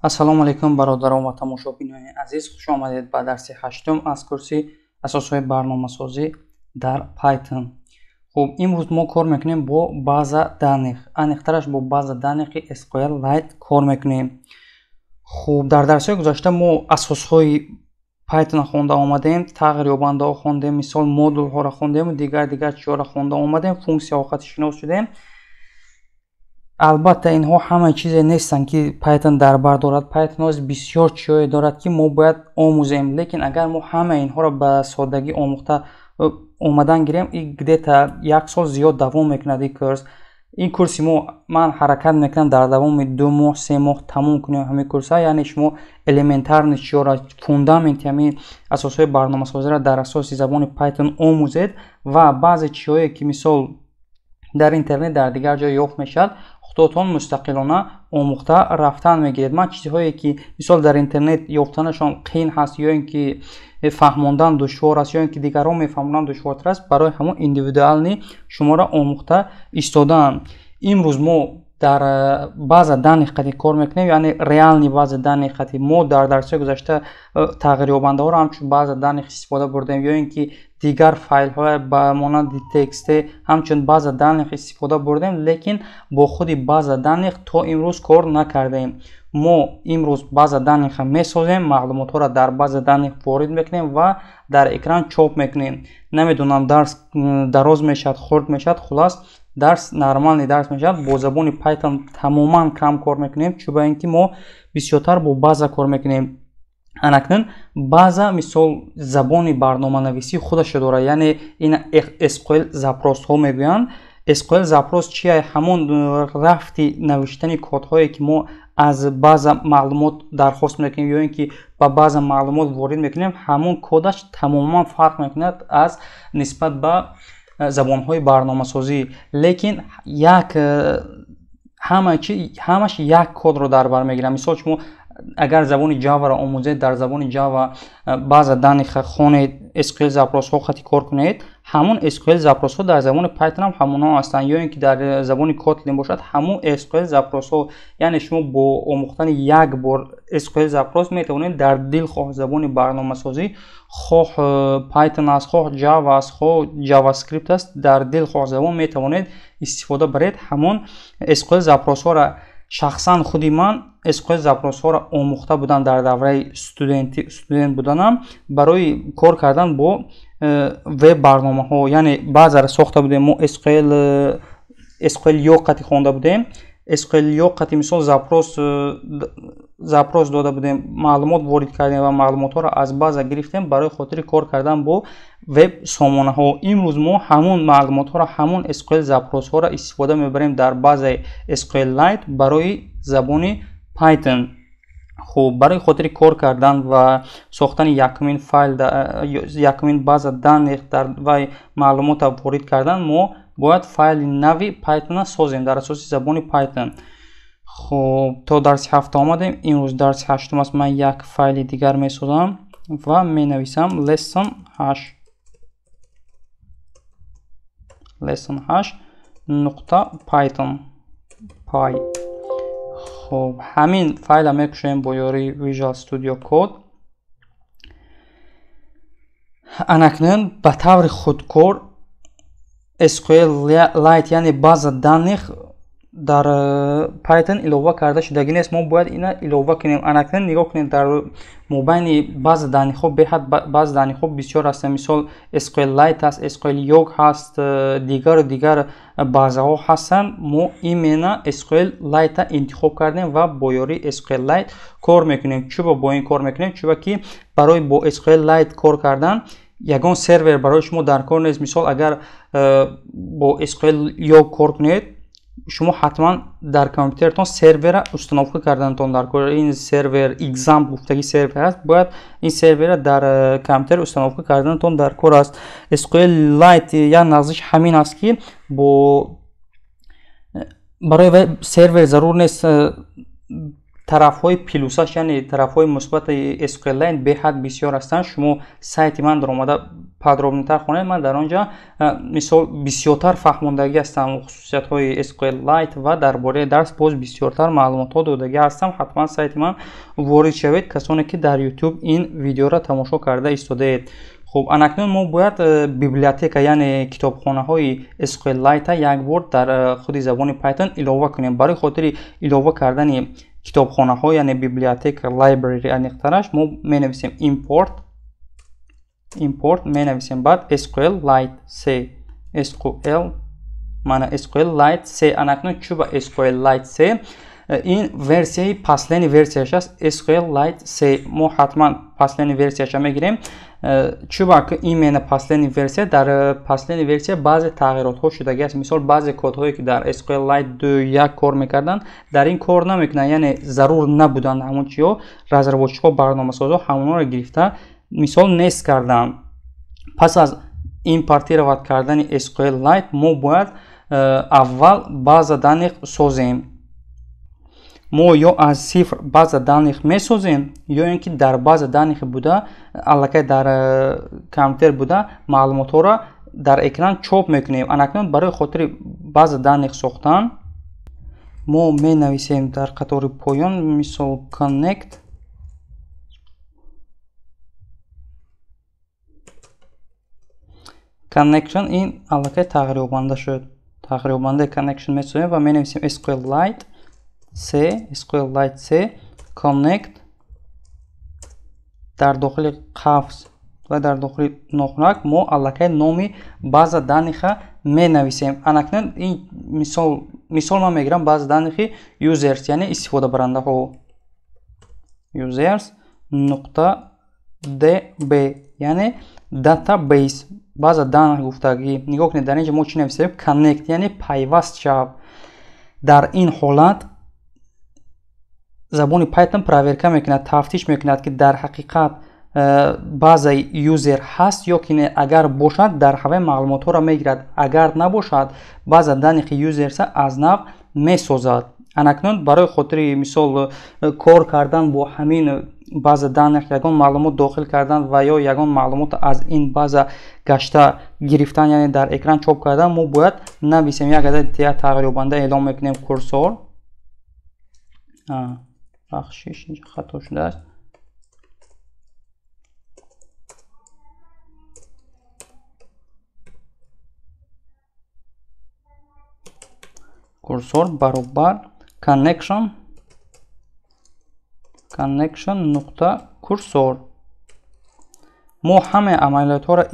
Ассалому алайкум, бародарон ва тамошобинони азиз, хуш омадед ба дарси ҳаштум аз курси асосҳои барномасозӣ дар Python. Хуб, имрӯз мо кор мекунем бо база данных, аниқтараш бо база данных и SQLite кор мекунем. Хуб, дар дарсҳои гузашта мо асосҳои Python хонда омадем, тағйирёбандаҳо хондем, мисол модулҳоро хондему дигар дигар чизҳоро хонда омадем, функсияҳо хати шинос шудем. Албатта, инҳо ҳамаи чизе нестанд, ки Python дар бар дорад. Python ҳоз бисёр чизҳое дорад, ки мо бояд омӯзем, лекин агар мо ҳамаи инҳоро ба соддагӣ омӯхта омадан гирем, и где-то як сол зиёд давом мекунад ин курс. Ин курси мо ман ҳаракат мекунам дар давоми 2 моҳ, 3 моҳ тамом кунем ҳамин курсҳа, яъне шумо элементарный чизҳоро, фундаменти ҳамин асосҳои барномасозиро дар асоси забони Python омӯзед ва баъзе чизҳое, ки мисол дар интернет, дар дигар ҷой ёфт мешавад, худотон мустақилона омӯхта рафтан мегиред. Ман чизҳое, ки мисол дар интернет ёфтанашон қиин ҳаст ё ин ки фаҳмондан душвор аст, ё ин ки дигарон мефаҳмондан душвортар аст, барои ҳамон индивидуально шуморо омӯхта истодаам. Имрӯз мо дар база данных қати кор мекунем, яъне реальный база данных қати. Мо дар дарсҳои гузашта тағйирёбандаҳоро ҳамчун база данных истифода бурдем ё ин ки дигар файлҳое ба монанди текст ҳамчун база данных истифода бурдем, лекин бо худи база данных то имрӯз кор накардем. Мо имрӯз база данных а месозем, маълумотҳоро дар база данных ворид мекунем ва дар экран чоп мекунем. Намедонам, дарс дароз мешавад, хурд мешавад, хулас, дарс нормальный дарс мешавад. Бо забони Python тамоман кам кор мекунем, чунба ин ки мо бисёртар бо база кор мекунем. Анакнун база, мисол, забони барноманависӣ худашо дорад, яъне ин SQL запрос ҳо мегӯянд. SQL запрос чия? Ҳамон рафти навиштани кодҳое, ки мо аз база маълумот дархост мекунем ё ин ки ба база маълумот ворид мекунем, ҳамон кодаш тамоман фарқ мекунад аз нисбат ба забонҳои барномасозӣ, лекин як ҳамаш як кодро дар бар мегирад. Мисол, шумо агар забони Java ро омӯзед, дар забони Java база данных хонед, SQL запрос ҳо хати кор кунед, ҳамон SQL запрос ҳо дар забони Python ҳам ҳамонҳо ҳастанд, ё ин ки дар забони Kotlin бошад, ҳамон SQL запрос ҳо. Яъне шумо бо омӯхтани як бор SQL запрос метавонед дар дилхоҳ забони барномасозӣ, хоҳ Python аст, хоҳ Java аст, хоҳ JavaScript аст, дар дилхоҳ забон метавонед истифода баред ҳамон SQL запрос ҳоро. Шахсан худи ман SQL запрос ҳоро омӯхта будам дар давраи студент буданам барои кор кардан бо веб барномаҳо, яъне баъзара сохта будем мо, SQL ё қати хонда будем, SQL ё қати, мисол, запрос дода будем, маълумот ворид кардем ва маълумотҳоро аз база гирифтем барои хотири кор кардан бо веб сомонаҳо. Имрӯз мо ҳамон маълумотҳоро, ҳамон SQL запрос ҳоро истифода мебарем дар базаи SQLite барои забони Python. Хуб, барои хотири кор кардан ва сохтани якумин файл, якумин база данных дар вай маълумота ворид кардан, мо бояд файли нави Python созем дар асоси забони Python. Хуб, то дарси ҳафта омадем, имрӯз дарси ҳаштум аст. Ман як файли дигар месозам ва менависам lesson 8, lesson 8 нуқта python py. Хуб, ҳамин файла мекушоем бо ёрии Visual Studio Code. Анакнун ба таври худкор SQLite, яъне база данных, дар Python илова карда шудагӣ нест, мо бояд ина илова кунем. Анакнун нигоҳ кунед, дар мобайни база данных ҳо беҳад база данных ҳо бисёр ҳастанд. Мисол, SQLite ҳаст, SQL Yog ҳаст, дигару дигар базаҳо ҳастанд. Мо именно SQLite интихоб кардем ва бо ёрии SQLite кор мекунем. Чӯба бо ин кор мекунем? Чӯба ки барои бо SQLite кор кардан ягон сервер барои шумо дар кор нест. Мисол, агар бо SQL Yog кор кунед, шумо ҳатман дар компютератон сервера установка карданатон дар кор. Ин сервер XAMPP гуфтаги сервер аст, бояд ин сервера дар компютер установка карданатон дар кор аст. SQLite як нағзиш ҳамин аст, ки бо барои вай сервер зарур нест. Тарафҳои плюс аш, яъне тарафҳои мусбати SQLite беҳад бисёр ҳастанд. Шумо сайти ман даромада Подробный тар хонед, ман дар он ҷа, мисол, бисёртар фаҳмондагӣ ҳастам хусусиятҳои SQLite ва дар бораи дарс боз бисёртар маълумотҳо додагӣ ҳастам. Ҳатман сайти ман ворид шавед, касоне ки дар YouTube ин видеоро тамошо карда истодаед. Хуб, анакнун мо бояд библиотека, яъне китобхонаҳои SQLite як бор дар худи забони Python илова кунем. Барои хотири илова кардани китобхонаҳо, яъне библиотека, library аниқтараш, мо менависем import, import менависем, баъд SQLite 3, SQL, мана SQLite 3. Анакнун чӯ ба SQLite 3? Ин версияи последний версияш аст, SQLite 3. Мо ҳатман последний версияша мегирем. Чӯба ки именно последний версия? Дар последний версия баъзе тағйиротҳо шудагӣ аст. Мисол, баъзе кодҳое ки дар SQLite 2.1 кор мекарданд, дар ин кор намекунанд, яъне зарур набуданд. Ҳамон чиҳо разработчик ҳо, барномасозҳо ҳамонҳоро гирифта, мисол, нест карданд. Пас аз импортировать кардани SQLite мо бояд аввал база данных созем. Мо ё аз сифр база данных месозем, ё ин ки дар база данных буда, аллакай дар компютер буда маълумотҳоро дар экран чоп мекунем. Анакнун барои хотири база данных сохтан мо менависем дар қатори поён, мисол, connect, connection. Ин аллакай тағйирёбанда шуд. Тағйирёбандаи connection месозем ва менависем SQLite 3, SQLite 3 connect, дар дохили қафс ва дар дохили нохунак мо аллакай номи база данных а менависем. Анакнун ин мисол ман мегирам база данных и users, яъне истифодабарандаҳо, users нуқта db, яъне database, база данных гуфтагӣ. Нигоҳ кунед, дар инҷа мо чӣ нависем? Connect, яъне пайваст шав. Дар ин ҳолат забони Python проверка мекунад, тафтиш мекунад, ки дар ҳақиқат базаи user ҳаст ё ки не. Агар бошад, дар ҳаваи маълумотҳоро мегирад, агар набошад, база данных и users а аз нав месозад. Анакнун барои хотири, мисол, кор кардан бо ҳамин база данных, ягон маълумот дохил кардан ва ё ягон маълумот аз ин база гашта гирифтан, яъне дар экран чоп кардан, мо бояд нависем як адади тағйирёбанда эълон мекунем, cursor. Бахшиш, инҷа хато шудааст. Cursor баробар connection, connection нуқта cursor. Мо ҳамаи амалиётҳоро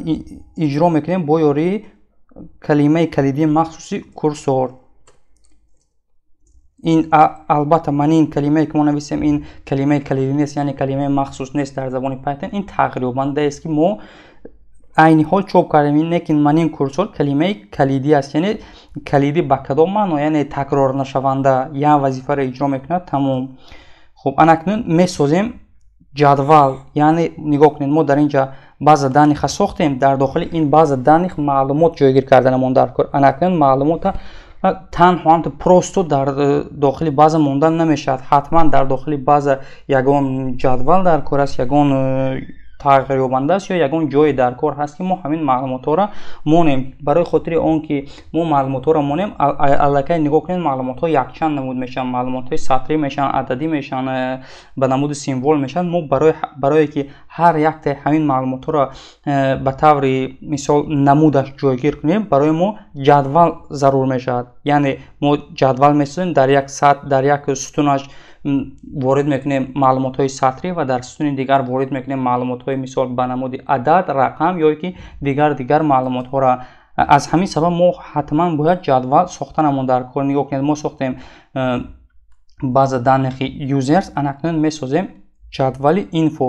иҷро мекунем бо ёрии калимаи калидии махсуси cursor. Ин албатта ман ин калимае ки мо нависем, ин калимаи калидӣ нест, яъне калимаи махсус нест дар забони Python. Ин тағйирёбандаест, ки мо айни ҳол чоп кардем. Лекин ман ин cursor калимаи калидӣ аст, яъне калидӣ ба кадом маъно? Яъне такрорнашаванда, як вазифаро иҷро мекунад, тамом. Хуб, анакнун месозем ҷадвал. Яъне нигоҳ кунед, мо дар ин ҷа база данных а сохтем, дар дохили ин база данных маълумот ҷойгир карданамон дар кор. Анакнун маълумота танҳо ҳамто просто дар дохили база мондан намешавад. Ҳатман дар дохили база ягон ҷадвал дар кор аст, ягон тағйирёбанда аст ё ягон ҷое дар кор ҳаст, ки мо ҳамин маълумотҳоро монем. Барои хотири он ки мо маълумотҳоро монем, аллакай нигоҳ кунед, маълумотҳо якчанд намуд мешаванд: маълумотҳои сатрӣ мешаванд, ададӣ мешаванд, ба намуди символ мешаванд. Мо барое ки ҳар яктаи ҳамин маълумотҳоро ба таври, мисол, намудаш ҷойгир кунем, барои мо ҷадвал зарур мешавад. Яъне мо ҷадвал месозем, дар як сатр, дар як сутунаш ворид мекунем маълумотҳои сатрӣ ва дар сутуни дигар ворид мекунем маълумотҳои, мисол, ба намуди адад, рақам ё ки дигар маълумотҳоро. Аз ҳамин сабаб мо ҳатман бояд ҷадвал сохтанамон дар кор. Нигоҳ кунед, мо сохтем база данных и users, анакнун месозем ҷадвали info,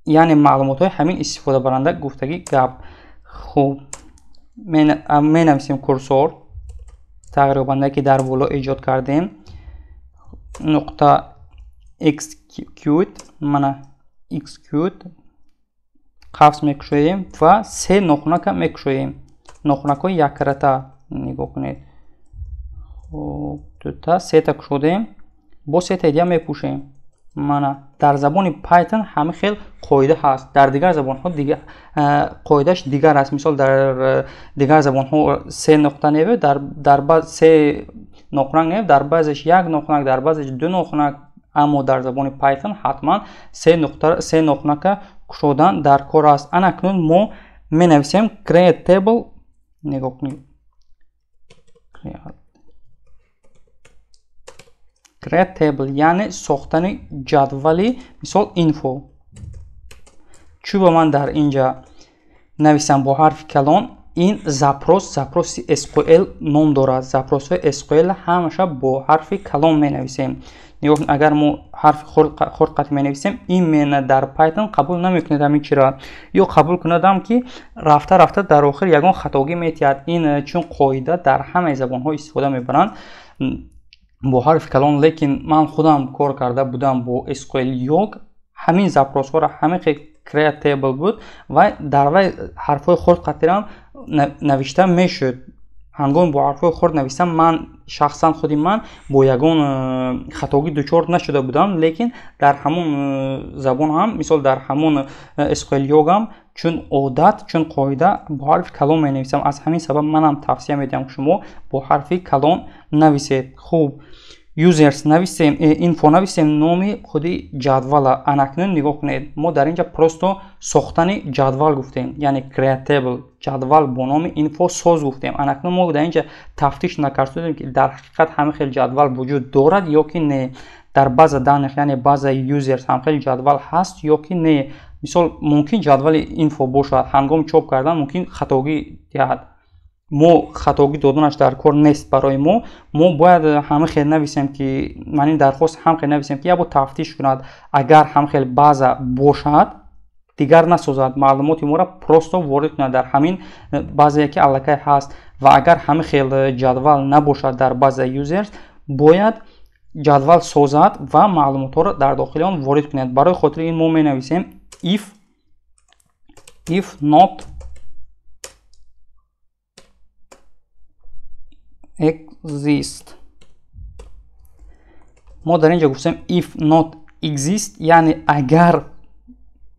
яъне маълумотҳои ҳамин истифодабаранда гуфтагӣ гап. Хуб, менависем cursor, тағйирёбандае ки дар боло эҷод кардем, нуқта execute, мана execute, қафс мекушоем ва се нохунака мекушоем, нохунакҳои яккарата. Нигоҳ кунед, хуб, дута, сета кушодем, бо сетаи дигар мепӯшем. Мана, дар забони Python ҳамин хел қоида ҳаст. Дар дигар забонҳо қоидааш дигар аст. Мисол, дар дигар забонҳо се нуқта неве, дар се нохунак не, дар баъзеш як нохунак, дар баъзеш ду нохунак, аммо дар забони Python ҳатман се нуқта, се нохунака кушодан дар кор аст. Ана акнун мо менависем create table. Нигоҳ кунед, create table, яъне сохтани ҷадвали, мисол, info. Чӯ ба ман дар инҷа нависам бо ҳарфи калон, ин запрос, запроси SQL ном дорад. Запросҳои SQL ҳамаша бо ҳарфи калон менависем. Нигоҳ, агар мо ҳарфи хурд қатъ менависем, именно дар Python қабул намекунад ҳамин чиро, ё қабул кунадам, ки рафта рафта дар охир ягон хатогӣ метиҳад. Ин чун қоида дар ҳамаи забонҳо истифода мебаранд бо ҳарфи калон. Лекин ман худам кор карда будам бо SQL Yog, ҳамин запросҳоро ҳамин create table буд ва дар вай ҳарфҳои хурд қатирам навишта мешуд. Ҳангоми бо ҳарфҳои хурд нависам, ман шахсан худи ман бо ягон хатогӣ дучор нашуда будам. Лекин дар ҳамон забон ҳам, мисол, дар ҳамон SQL Yog ҳам, чун одат, чун қоида бо ҳарфи калон менависам. Аз ҳамин сабаб манам тавсия медиҳам, шумо бо ҳарфи калон нависед. Хуб, users нависем, info нависем, номи худи ҷадвала. Анакнун нигоҳ кунед, мо дар инҷа просто сохтани ҷадвал гуфтем, яъне create table, ҷадвал бо номи info соз гуфтем. Анакнун мо дар инҷа тафтиш накардем, ки дар ҳақиқат ҳамин хел ҷадвал вуҷуд дорад ё ки не, дар база данных, яъне базаи users ҳам хел ҷадвал ҳаст ё ки не. Мисол, мумкин ҷадвали info бошад, ҳангоми чоп кардан мумкин хатогӣ диҳад. Мо хатогӣ доданаш дар кор нест барои мо. Мо бояд ҳама хел нависем, ки ман ин дархост ҳам хел нависем, ки як бор тафтиш кунад. Агар ҳам хел база бошад, дигар насозад, маълумоти моро просто ворид кунад дар ҳамин базае, ки аллакай ҳаст. Ва агар ҳамин хел ҷадвал набошад дар базаи users, бояд ҷадвал созад ва маълумотҳоро дар дохили он ворид кунад. Барои хотири ин мо менависем if not exist. Мо дар ин ҷо гуфтем if not exist, яъне агар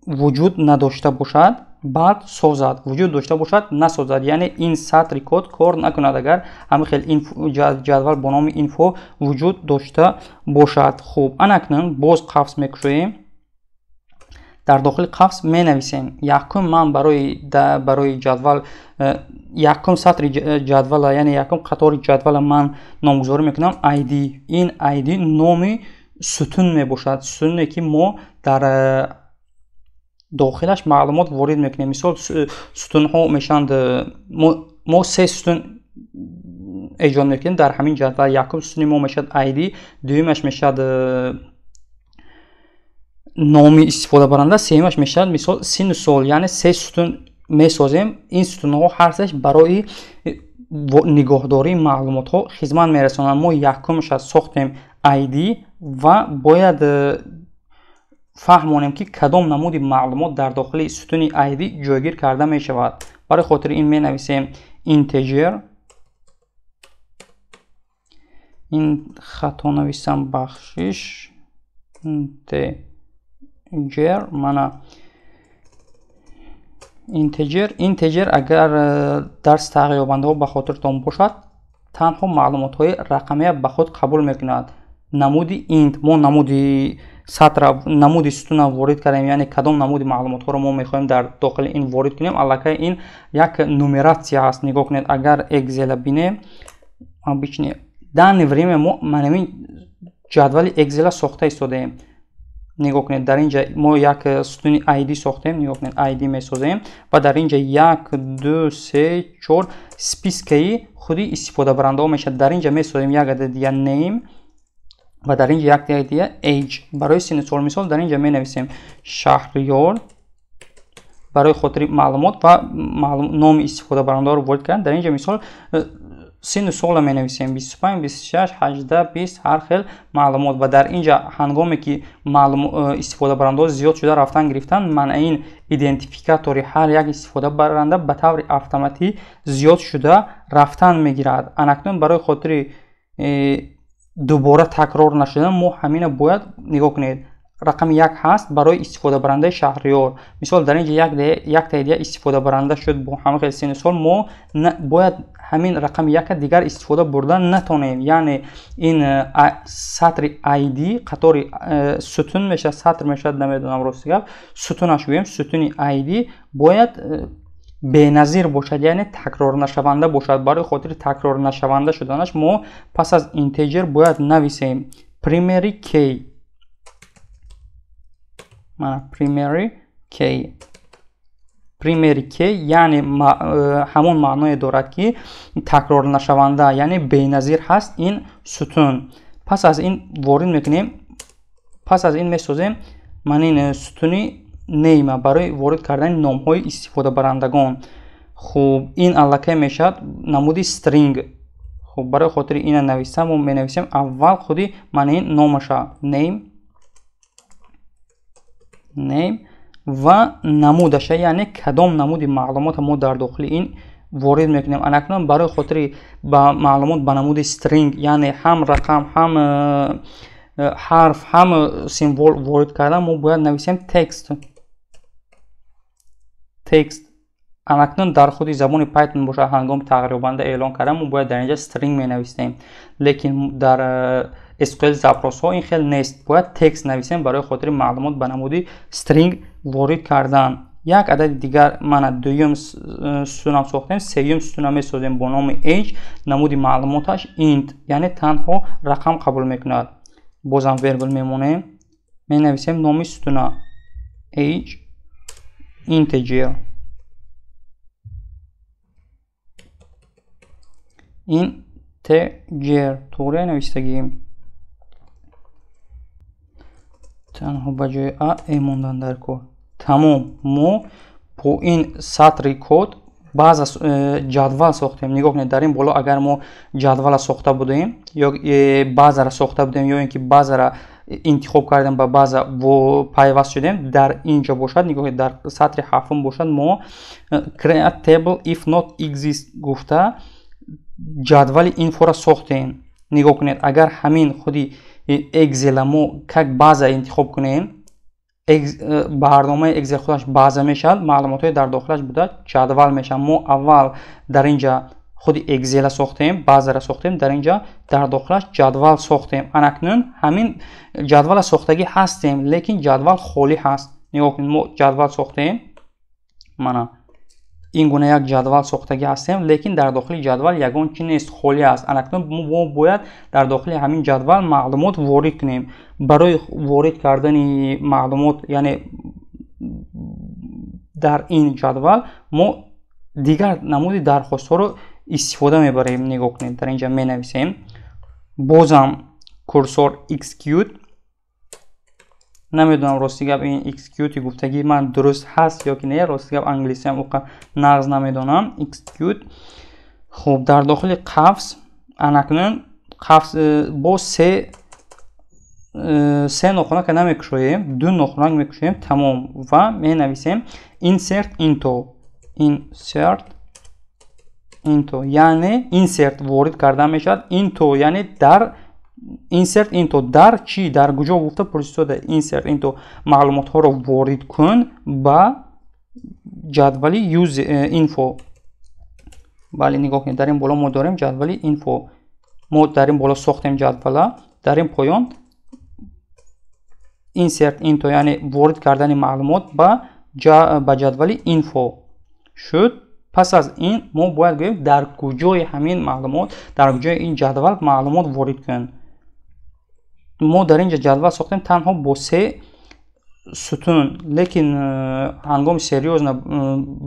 вуҷуд надошта бошад, баъд созад, вуҷуд дошта бошад, насозад, яъне ин сатри код кор накунад, агар ҳамин хел ҷадвал бо номи info вуҷуд дошта бошад. Хуб, анакнун боз қафс мекушоем, дар дохили қафс менависем. Якум ман барои ҷадвал якум сатри ҷадвала, яъне якум қатори ҷадвала ман номгузорӣ мекунам id. Ин id номи сутун мебошад, сутуне, ки мо дар дохилаш маълумот ворид мекунем. Мисол, сутунҳо мешаванд, мо се сутун эҷод мекунем дар ҳамин ҷадвал. Якум сутуни мо мешавад id, дуюмаш мешавад номи истифодабаранда, сеюмаш мешавад, мисол, синну сол. Яъне се сутун месозем. Ин сутунҳо ҳар сеаш барои нигоҳдории маълумотҳо хизмат мерасонанд. Мо якумша сохтем id ва бояд фаҳмонем, ки кадом намуди маълумот дар дохили сутуни id ҷойгир карда мешавад. Барои хотири ин менависем integer. Ин хато нависам, бахшиш. Integer, мана integer. Integer, агар дарси тағйирёбандаҳо ба хотиртон бошад, танҳо маълумотҳои рақамия ба худ қабул мекунад. Намуди int, мо намуди сатра, намуди сутуна ворид кардем, яъне кадом намуди маълумотҳоро мо мехоҳем дар дохили ин ворид кунем. Аллакай ин як нумератсия ҳаст. Нигоҳ кунед, агар Excel бинем, обычный данный время мо манамин ҷадвали Excel сохта истодаем. Нигоҳ кунед, дар инҷа мо як сутуни id сохтем. Нигоҳ кунед, id месозем ва дар инҷа як, ду, се, чор спискаи худи истифодабарандаҳо мешавад. Дар инҷа месозем як адади дигар name ва дар инҷа як адади дигар age барои синну сол. Мисол, дар инҷа менависем Шаҳриёр барои хотири маълумот ва номи истифодабарандаҳоро ворид кардан. Дар инҷа, мисол, синну сола менависем: 25, 26, 18, 20, ҳар хел маълумот. Ва дар инҷа ҳангоме ки истифодабарандаҳо зиёд шуда рафтан гирифтан, мана ин идентификатори ҳар як истифодабаранда ба таври автоматӣ зиёд шуда рафтан мегирад. Анакнун барои хотири дубора такрор нашудан мо ҳамина бояд нигоҳ кунед. Рақами як ҳаст барои истифодабарандаи Шаҳриёр. Мисол, дар инҷа яктаи дигар истифодабаранда шуд бо ҳама хел синну сол, мо бояд ҳамин рақами яка дигар истифода бурда натонем. Яъне ин сатри id қатори сутун мешавад, сатр мешавад, намедонам, рости гап, сутунаш гӯем, сутуни id бояд беназир бошад, яъне такрорнашаванда бошад. Барои хотири такрорнашаванда шуданаш мо пас аз integer бояд нависем primary key. Мана primary key. Primary key яъне ҳамон маъное дорад, ки такрорнашаванда, яъне беназир ҳаст ин сутун. Пас аз ин ворид мекунем, пас аз ин месозем ман ин сутуни name барои ворид кардани номҳои истифодабарандагон. Хуб, ин аллакай мешавад намуди string. Хуб, барои хотири ина нависам, мо менависем аввал худи ман ин номаша name ва намудаша, яъне кадом намуди маълумота мо дар дохили ин ворид мекунем. Анакнун барои хотири ба маълумот ба намуди string, яъне ҳам рақам, ҳам ҳарф, ҳам символ ворид кардан, мо бояд нависем text. Text. Анакнун дар худи забони Python бошад, ҳангоми тағйирёбанда эълон кардан мо бояд дар инҷа string менависем, лекин дар SQL запросҳо ин хел нест, бояд text нависем барои хотири маълумот ба намуди string ворид кардан. Як адади дигар, мана дуюм сутунам сохтем, сеюм сутунам месозем бо номи age, намуди маълумоташ int, яъне танҳо рақам қабул мекунад. Бозам вергул мемонем, менависем номи сутуна age integer. Integer туғри навистагием, танҳо ба ҷои а э мондан дар кор. Тамом, мо бо ин сатри код баъза ҷадвал сохтем. Нигоҳ кунед, дар ин боло агар мо ҷадвала сохта будем ё баъзара сохта будем, ё ин ки баъзара интихоб кардем, ба баъза пайваст шудем, дар ин ҷо бошад, нигоҳ кунед, дар сатри ҳафтум бошад, мо create table if not exist гуфта ҷадвали инфора сохтем. Нигоҳ кунед, агар ҳамин худи Excel мо как база интихоб кунем, барномаи Excel худаш база мешавад, маълумотҳои дар дохилаш буда ҷадвал мешавад. Мо аввал дар инҷа худи Excel сохтем, базара сохтем, дар инҷа дар дохилаш ҷадвал сохтем. Анакнун ҳамин ҷадвала сохтагӣ ҳастем, лекин ҷадвал холӣ ҳаст. Нигоҳ кунед, мо ҷадвал сохтем, мана ин гуна як ҷадвал сохтагӣ ҳастем, лекин дар дохили ҷадвал ягон чи нест, холӣ аст. Анакнун мо бояд дар дохили ҳамин ҷадвал маълумот ворид кунем. Барои ворид кардани маълумот, яъне дар ин ҷадвал мо дигар намуди дархостҳоро истифода мебарем. Нигоҳ кунед, дар инҷа менависем бозам курсор execute. Намедонам, рости гап, ин execute гуфтагии ман дуруст ҳаст ё ки не, рости гап, англисиам уқа нағз намедонам. Execute. Хуб, дар дохили қафс, анакнун қафс бо се нохунака намекушоем, ду нохунак мекушоем, тамом, ва менависем insert into. Insert into яъне insert ворид карда мешавад, into яъне дар, insert into дар чӣ, дар куҷо гуфта пурсида. Insert into маълумотҳоро ворид кун ба ҷадвали user info. Бале, нигоҳ кунед, дар ин боло мо дорем ҷадвали info, мо дар ин боло сохтем ҷадвала, дар ин поён insert into, яъне ворид кардани маълумот ба ҷадвали info шуд. Пас аз ин мо бояд гӯем дар куҷои ҳамин маълумот, дар куҷои ин ҷадвал маълумот ворид кун. Мо дар инҷа ҷадвал сохтем танҳо бо се сутун, лекин ҳангоми серьёзно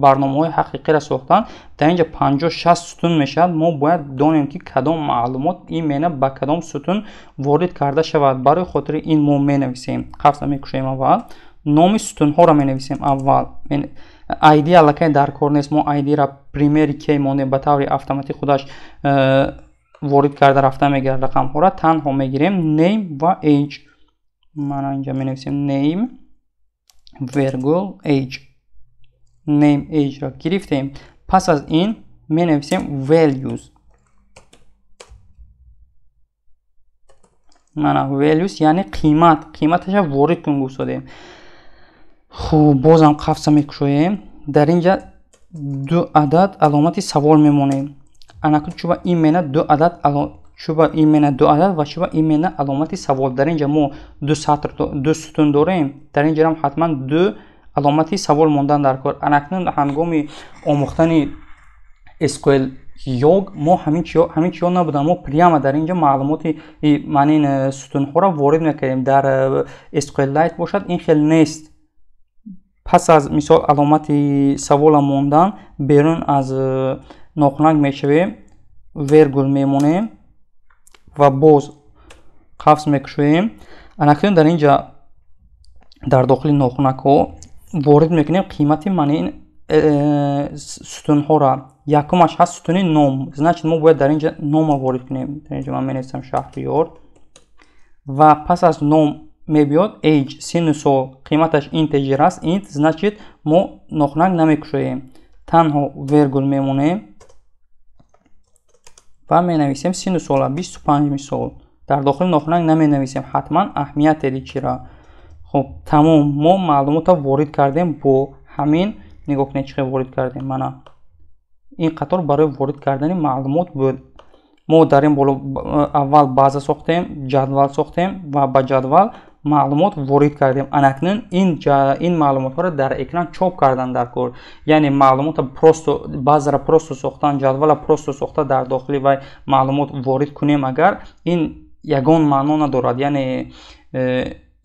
барномаҳои ҳақиқиро сохтан дар инҷа 50-60 сутун мешавад. Мо бояд донем, ки кадом маълумот именно ба кадом сутун ворид карда шавад. Барои хотири ин мо менависем, қафса мекушоем, аввал номи сутунҳоро менависем. Аввал id аллакай дар кор нест, мо id-ра primary key мондем, ба таври автоматӣ худаш ворид карда рафта мегирад рақамҳоро. Танҳо мегирем name ва age. Мана инҷа менависем name вергул age. Name, age-ро гирифтем. Пас аз ин менависем values. Мана values, яъне қимат, қиматаша ворид кун гуфтодем. Хуб, бозам қафса мекушоем. Дар инҷа ду адад аломати савол мемонем. Анакун чуба именно ду адад, чуба именно ду адад ва чуба именно аломати савол? Дар инҷа мо ду сатр, ду сутун дорем, дар инҷарам ҳатман ду аломати савол мондан дар кор. Анакнун ҳангоми омӯхтани SQL йог мо ҳамин чиҳо набуданд. Мо прямо дар инҷа маълумоти манин сутунҳоро ворид мекардем. Дар SQLite бошад, ин хел нест. Пас аз мисол аломати савола мондан, берун аз нохунак мешавем, вергул мемонем ва боз қафс мекушоем. Анакнун дар инҷа дар дохили нохунакҳо ворид мекунем қимати манин сутунҳоро. Якумаш ҳаст сутуни ном, значит, мо бояд дар инҷа нома ворид кунем. Дар инҷа ман менависам Шаҳриёр ва пас аз ном мебиёд age, синну сол, қиматаш integer аст, int, значит, мо нохунак намекушоем, танҳо вергул мемонем ва менависем синну сола 25. Мисол, дар дохили нохунак наменависем ҳатман, аҳамият деди чира. Хуб, тамом, мо маълумотро ворид кардем бо ҳамин. Нигоҳ кунед, чӣ хел ворид кардем. Мана ин қатор барои ворид кардани маълумот буд. Мо дар ин боло аввал база сохтем, ҷадвал сохтем ва ба ҷадвал маълумот ворид кардем. Анакнун ин маълумотҳоро дар экран чоп кардан дар кор. Яъне маълумотро просто, базаро просто сохтан, ҷадвала просто сохта, дар дохили вай маълумот ворид кунем агар, ин ягон маъно надорад, яъне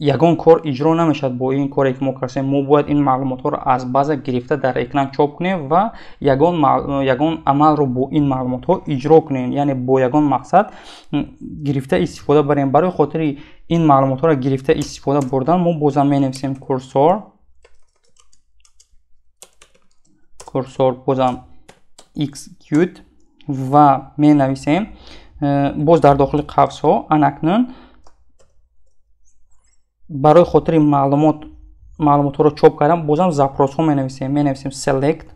ягон кор иҷро намешавад бо ин коре ки мо кардем. Мо бояд ин маълумотҳоро аз база гирифта, дар экран чоп кунем ва ягон амалро бо ин маълумотҳо иҷро кунем, яъне бо ягон мақсад гирифта истифода барем. Барои хотири ин маълумотҳоро гирифта истифода бурдан мо бозам менависем cursor, бозам execute ва менависем боз дар дохили қавсҳо. Анакнун барои хотири маълумотҳоро чоп кардан бозам запросҳо менависем. Менависем select,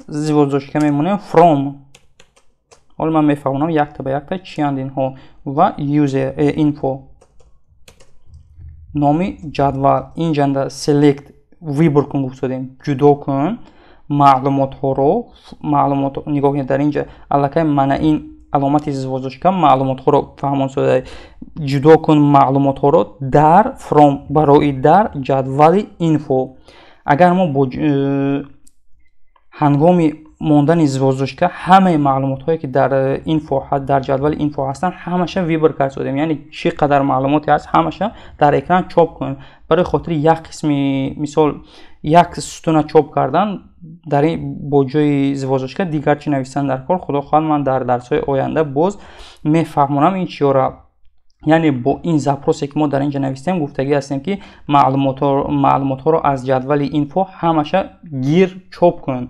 звёздочка мемонем, from, ҳоло ман мефаҳмонам якта ба якта чиянд инҳо, ва user info, номи ҷадвал. Инҷанда select, выбор кун гуфтодем, ҷудо кун маълумотҳоро. Маълумот, нигоҳ кунед, дар инҷа аллакай мана ин аломати звёздочка маълумотҳоро фаҳмон шуда. Ҷудо кун маълумотҳоро дар from, барои дар ҷадвали info. Агар мо бо ҳангоми мондани звёздочка ҳамаи маълумотҳое ки дар info, дар ҷадвали info ҳастанд, ҳамаша выбор кард шудем, яъне чӣ қадар маълумоте ҳаст, ҳамаша дар экран чоп кунем. Барои хотири як қисми, мисол, як сутуна чоп кардан, дар ин бо ҷои звёздочка дигар чӣ нависан дар кор. Худо хоҳад, ман дар дарсҳои оянда боз мефаҳмонам ин чиёра. Яъне бо ин запросе ки мо дар инҷа навистем, гуфтагӣ ҳастем, ки маълумотҳоро аз ҷадвали info ҳамаша гир, чоп кун.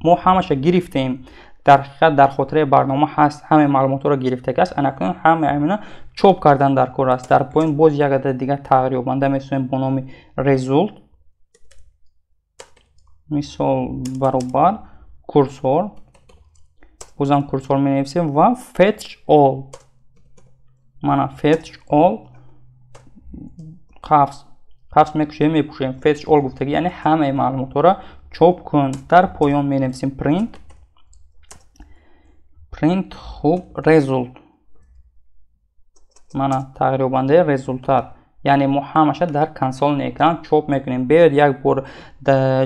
Мо ҳамаша гирифтем. Дар ҳақиқат дар хотираи барнома ҳаст, ҳамаи маълумотҳоро гирифтагӣ аст. Анакнун ҳамаи амина чоп кардан дар кор аст. Дар поён боз як адад дигар тағйирёбанда месозем бо номи result, мисол, баробар cursor, бозам cursor менависем ва fetch all. Мана fetch all, қафс мекушем, мепӯшем. Fetch all гуфтагӣ, яъне ҳамаи маълумотҳоро чоп кун. Дар поён менависем print, хуб, result. Мана тағйирёбандаи результат, яъне мо ҳамаша дар консольный экран чоп мекунем. Биёед, як бор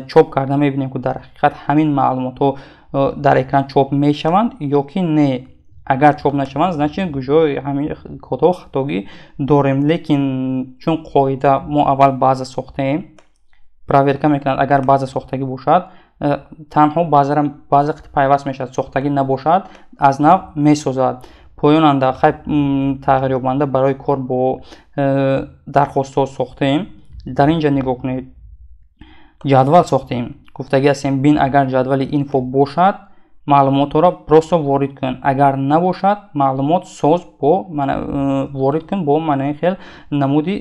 чоп карда мебинем, ки дар ҳақиқат ҳамин маълумотҳо дар экран чоп мешаванд ё ки не. Агар чоп нашаванд, значит, ҷои ҳамин кодҳо хатогӣ дорем. Лекин чун қоида, мо аввал база сохтем, проверка мекунад. Агар база сохтагӣ бошад, танҳо база пайваст мешавад, сохтагӣ набошад, аз нав месозад. Поёнанда хай тағйирёбанда барои кор бо дархостҳо сохтем. Дар ин ҷа нигоҳ кунед, ҷадвал сохтем. Гуфтагӣ ҳастем: бин, агар ҷадвали info бошад, маълумотҳоро просто ворид кун, агар набошад, маълумот соз, бо ворид кун бо манаи хел намуди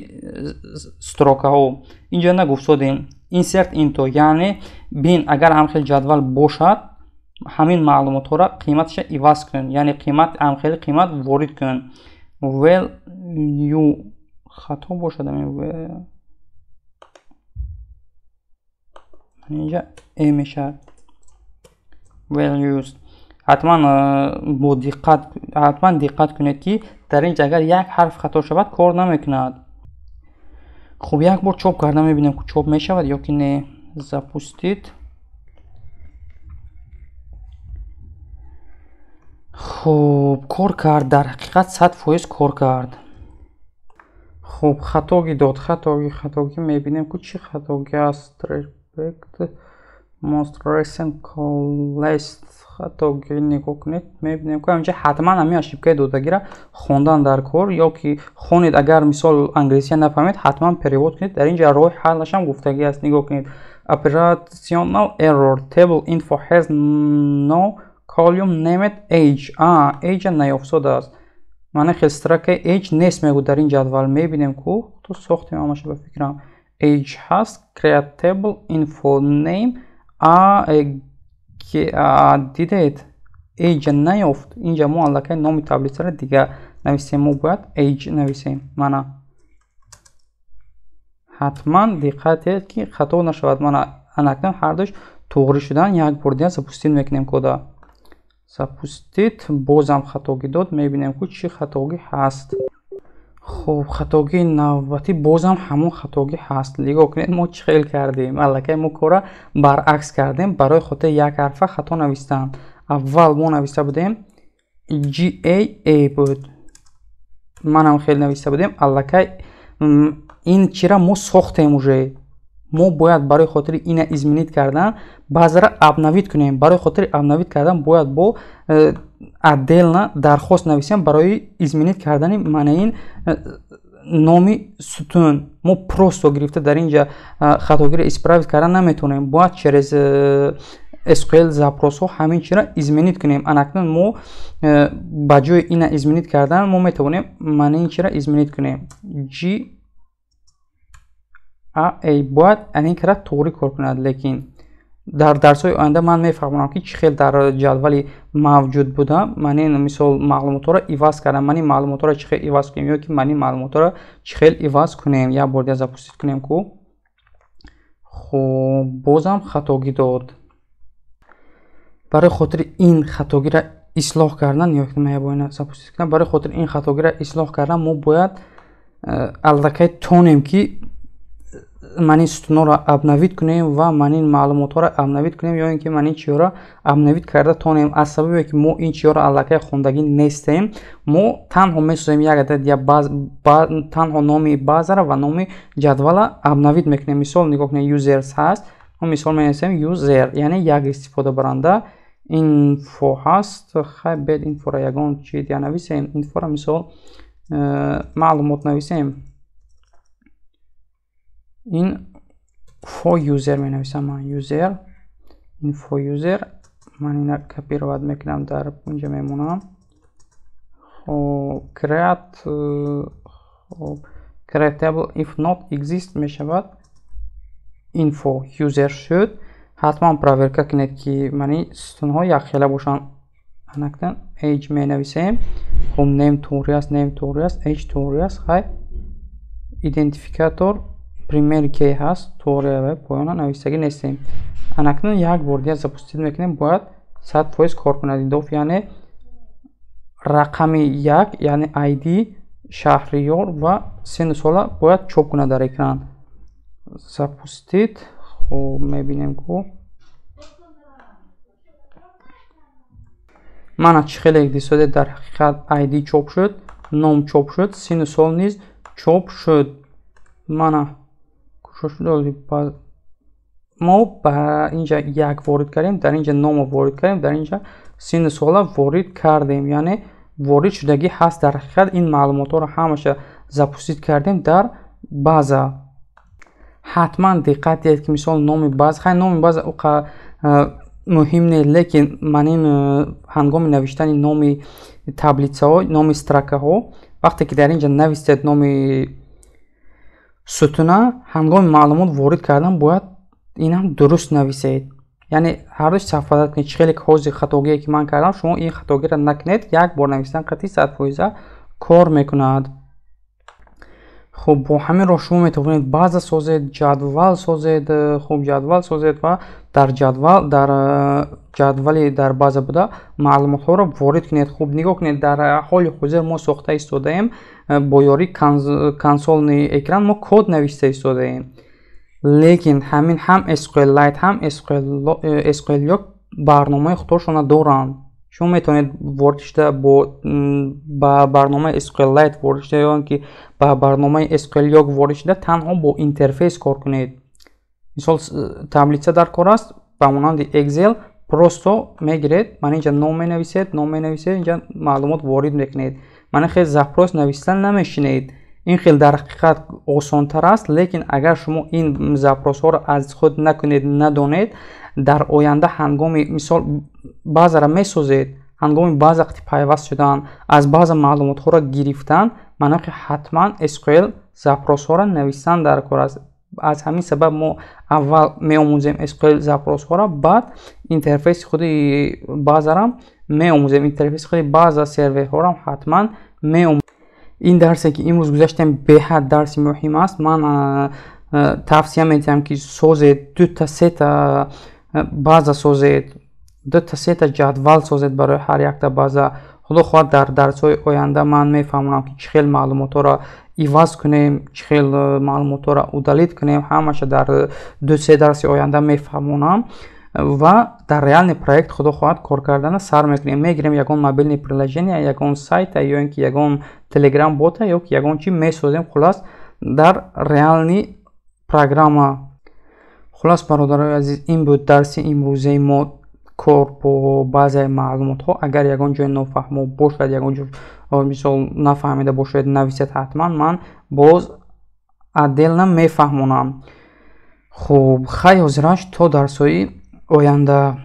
строкаҳо. Инҷа нагуфтодем insert into, яъне бин, агар ҳамхел ҷадвал бошад. Ҳамин маълумотҳоро қиматаша иваз кун, яъне қимат ҳамхели қимат ворид кун. Value хато бошад, инҷа e мешавад. Values ҳатман бо диққат, ҳатман диққат кунед, ки дар инҷа агар як ҳарф хато шавад, кор намекунад. Хуб, як бор чоп карда мебинем, ки чоп мешавад ё ки не. Запустить. Хуб, кор кард, дар ҳақиқат 100% кор кард. Хуб, хатогӣ дод, хатогӣ мебинем, ки чӣ хатогӣ аст. Respect most recent coalesced хатогӣ нигоҳ кунед, мебинем, ки ҳаминҷа ҳатман ҳамин ошибкаи додагиро хондан дар кор, ё ки хонед, агар мисол англисия нафаҳмед, ҳатман перевод кунед. Дар инҷа роҳи ҳаллашам гуфтагӣ аст. Нигоҳ кунед: operational error, table info has no column named age. Age наёфтодааст, маъне хел строкаи age нест, мегӯ, дар ин ҷадвал. Мебинем, ку то сохтем ҳамаша, ба фикрам, age ҳаст. Create table info name a. Дидед, age наёфт. Инҷа мо аллакай номи таблицаро дигар нависем, мо бояд age нависем. Мана, ҳатман диққат диҳед, ки хато нашавад. Мана, анакнун ҳардуш туғрӣ шудан. Як бор дигар запустить мекунем кода. Запустить. Бозам хатогӣ дод, мебинем, ку чӣ хатогӣ ҳаст. Хуб, хатогии навбатӣ бозам ҳамон хатогӣ ҳаст. Нигоҳ кунед, мо чӣ хел кардем? Аллакай мо кора баръакс кардем барои хотири як ҳарфа хато навистан. Аввал мо нависта будем gaa буд, манам хел нависта будем. Аллакай ин чира мо сохтем уже. Мо бояд барои хотири ина изменить кардан баъзара обновить кунем. Барои хотири обновить кардан бояд бо отдельно дархост нависем барои изменить кардани маънаи ин номи сутун. Мо просто гирифта дар инҷа хатогиро исправить кардан наметавонем, бояд через SQL запросҳо ҳамин чиро изменить кунем. Анакнун мо ба ҷои ина изменить кардан мо метавонем маънаи ин чиро изменить кунем. G A A бояд анин кара туғрӣ кор кунад, лекин дар дарсҳои оянда ман мефаҳмонам, ки чӣ хел дар ҷадвали мавҷуд буда ман ин мисол маълумотҳоро иваз кардам, ман ин маълумотҳоро чӣ хел иваз кунем ё ки ман ин маълумотҳоро чӣ хел иваз кунем. Як бор дигар запустить кунем ку. Хуб, бозам хатогӣ дод. Барои хотири ин хатогиро ислоҳ кардан, ё ман як бор ина запустить кунам, барои хотири ин хатогиро ислоҳ кардан мо бояд аллакай тонем, ки ман ин сутунҳоро обновить кунем ва ман ин маълумотҳоро обновить кунем, ё ин ки ман ин чиҳоро обновить карда тонем. Аз сабабе ки мо ин чиҳоро аллакай хондагӣ нестем, мо танҳо месозем як адад я танҳо номи базара ва номи ҷадвала обновить мекунем. Мисол, нигоҳ кунед, users ҳаст, мо мисол менависем user, яъне як истифодабаранда. Info ҳаст, хай, бед инфоро ягон чи дигар нависем. Инфоро мисол маълумот нависем, info user менависам ман, user, info user. Ман ина копировать мекунам, дар инҷа мемонам. Хоб, create, хоб, create table if not exist мешавад, info user шуд. Ҳатман проверка кунед, ки мани сутунҳо якхела бошанд. Анакдан age менависем. Хуб, name туғри аст, name туғри аст, age туғри аст. Хай, идентификатор primary key ҳаст, туғри, ва поёна навистагӣ нестем. Анакнун як бор дигар запустить мекунем, бояд 100% кор кунад ин доф, яъне рақами як, яъне id, Шаҳриёр ва синну сола бояд чоп кунад дар экран. Запустить. Хуб, мебинем ку. Мана, чӣ хеле дисоде, дар ҳақиқат id чоп шуд, ном чоп шуд, синну сол низ чоп шуд. Мана, кушо шуд. Мо ба инҷа як ворид кардем, дар инҷа номо ворид кардем, дар инҷа синну сола ворид кардем, яъне ворид шудагӣ ҳаст. Дар ҳақиқат ин маълумотҳоро ҳамаша запустить кардем дар база. Ҳатман диққат диҳед, ки мисол номи база, хай, номи база уқа муҳим не, лекин ман ин ҳангоми навиштани номи таблицаҳо, номи строкаҳо, вақте ки дар инҷа навистед номи сутуна, ҳангоми маълумот ворид кардан бояд инам дуруст нависед. Яъне ҳардуш совпадать кунед. Чӣ хеле ки ҳозир хатогие, ки ман кардам, шумо ин хатогиро накунед. Як бор нависдан қатъи 100% кор мекунад. Хуб, бо ҳамин роҳ шумо метавонед база созед, ҷадвал созед. Хуб, ҷадвал созед ва дар ҷадвали дар база буда маълумотҳоро ворид кунед. Хуб, нигоҳ кунед, дар ҳоли ҳозир мо сохта истодаем, бо ёрии консольный экран мо код нависта истодаем, лекин ҳамин ҳам SQLite, ҳам SQLyog барномаи худошона доранд. Шумо метавонед ворид шуда, ба барномаи SQLite ворид шуда ё ки ба барномаи SQLyog ворид шуда, танҳо бо интерфейс кор кунед. Мисол, таблица дар кор аст, ба монанди Excel просто мегиред, ман инҷа ном менависед, ном менависед, инҷа маълумот ворид мекунед. Мана хел запрос нависта намешинед. Ин хел дар ҳақиқат осонтар аст, лекин агар шумо ин запросҳоро аз худ накунед, надонед, дар оянда ҳангоми, мисол, базаро месозед, ҳангоми база вақти пайваст шудан, аз база маълумотҳоро гирифтан, маъно ки ҳатман SQL запросҳоро навистан дар кор аст. Аз ҳамин сабаб мо аввал меомӯзем SQL запросҳоро, баъд интерфейси худи базарам меомӯзем, интерфейси худи база серверҳоро ҳатман меомӯзем. Ин дарсе, ки имрӯз гузаштем, беҳад дарси муҳим аст. Ман тавсия медиҳам, ки созед, дута сета база созед, дута сета ҷадвал созед барои ҳар якта база. Худо хоҳад, дар дарсҳои оянда ман мефаҳмонам, ки чӣ хел маълумотҳоро иваз кунем, чӣ хел маълумотҳоро удалить кунем. Ҳамаша дар ду се дарси оянда мефаҳмонам ва дар реальный проект, худо хоҳад, кор кардана сар мекунем. Мегирем ягон мобильный приложение, ягон сайта ё ин ки ягон телеграм бота ё ки ягон чи месозем, хулас, дар реальный программа. Хулас, бародарои азиз, ин буд дарси имрӯзаи мо, кор бо баъзеи маълумотҳо. Агар ягон ҷои нофаҳмо бошад, ягон ҷо, мисол, нафаҳмида бошед, нависед, ҳатман ман боз отдельно мефаҳмонам. Хуб, хай, ҳозираш то дарсҳои оянда.